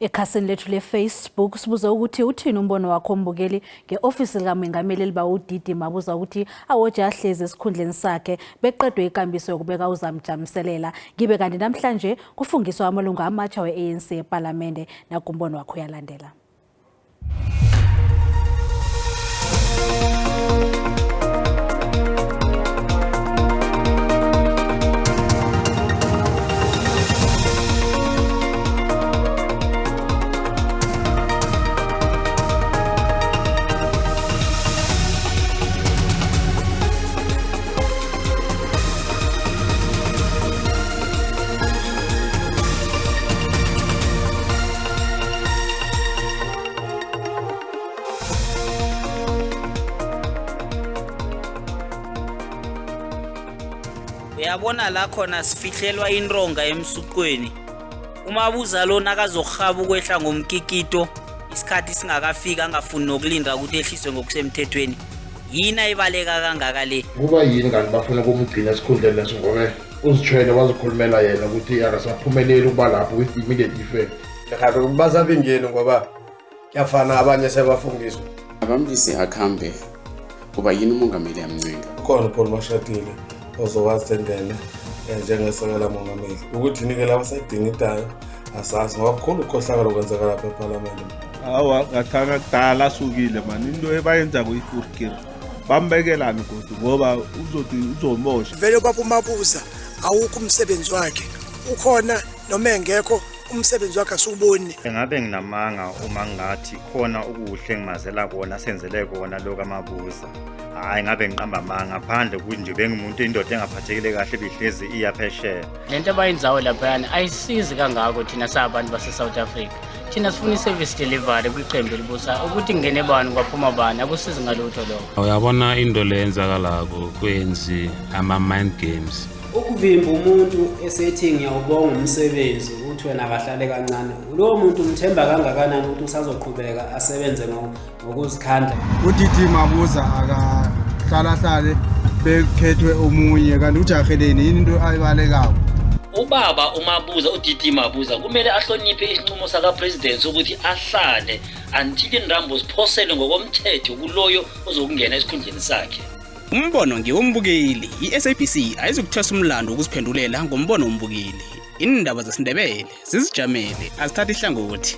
Ekhasini lethu le-Facebook sibuze ukuthi uthini umbono wakho mbukeli nge-ofisi likamengameli eliba uDidi Mabuza ukuthi awoje ahlezi esikhundleni sakhe beqedwe ikambiso yokubeka uzamjamiselela. Ngibe kanti namhlanje kufungiswa amalungu amatsha we-ANC ePalamende nakumbono wakho uyalandela. Uyabona la khona sifihlelwa intonga emsuqweni. Umabuza lo nakazokurhaba ukwehla ngomkikito isikhathi singakafiki angafuni nokulinda ukuthi ehliswe ngokusemthethweni. Yini ayibaleka kangaka le? Kuba yini kanti bafuna ukumgcina esikhundleni leso ngoba uzitshwele wazikhulumela yena ukuthi akasaphumeleli ukuba lapho with immediate effect. Ngabe basabingeni ngoba kuyafana abanye sebafungiswa. Abamlise akhambe kuba yini umongameli amncenga. Ukhona uPaul Mashatile ozokwazi engene njengesekela mongameli. Ukuthi yini-ke laba sayidingidayo asazi ngoba kukhulu ukukhohlakala okwenzeka lapha ephalamende. Awa ngathana kudala asukile mani into ebayenzako ifurkir bambekelani godu ngoba uzothi uzomosha. Vele ubaba uMabuza awukho umsebenzi wakhe ukhona noma engekho umsebenzi wakhe asiwuboni. Engabe nginamanga uma ngingathi khona okuhle engimazela kona senzele kona lo kaMabuza. Hhayi ngabe ngiqamba amanga ngaphandle ukuthi nje bengumuntu indoda engaphathekile kahle ibihlezi iya phesheya. Lento abayenzayo laphayana ayisizi kangako thina sabantu base-South Africa. Thina sifuna i-service delivery kwiqembu elibusayo ukuthi kungene bani kwaphuma bani akusizi ngalutho lokho. Uyabona into le yenzakalako kwenzi ama-mind games. Ukuvimba umuntu esethi ngiyawubonga umsebenzi ukuthi wena akahlale kancane lowo muntu umthemba kangakanani ukuthi usazoqhubeka asebenze ngokuzikhandla. UDD Mabuza akahlalahlale bekhethwe omunye kanti ujaheleni yini into ayibalekako. Ubaba uMabuza uDD Mabuza kumele ahloniphe isinqumo sakapresident sokuthi ahlale until inrambo ziphoselwe ngokomthetho kuloyo ozokungena esikhundleni sakhe. Umbono ngewombukeli, i-SABC ayizukuthwesa umlando wokuziphendulela ngombono wombukeli. Iindaba zesiNdebele zizijamele, azithathi ihlangothi.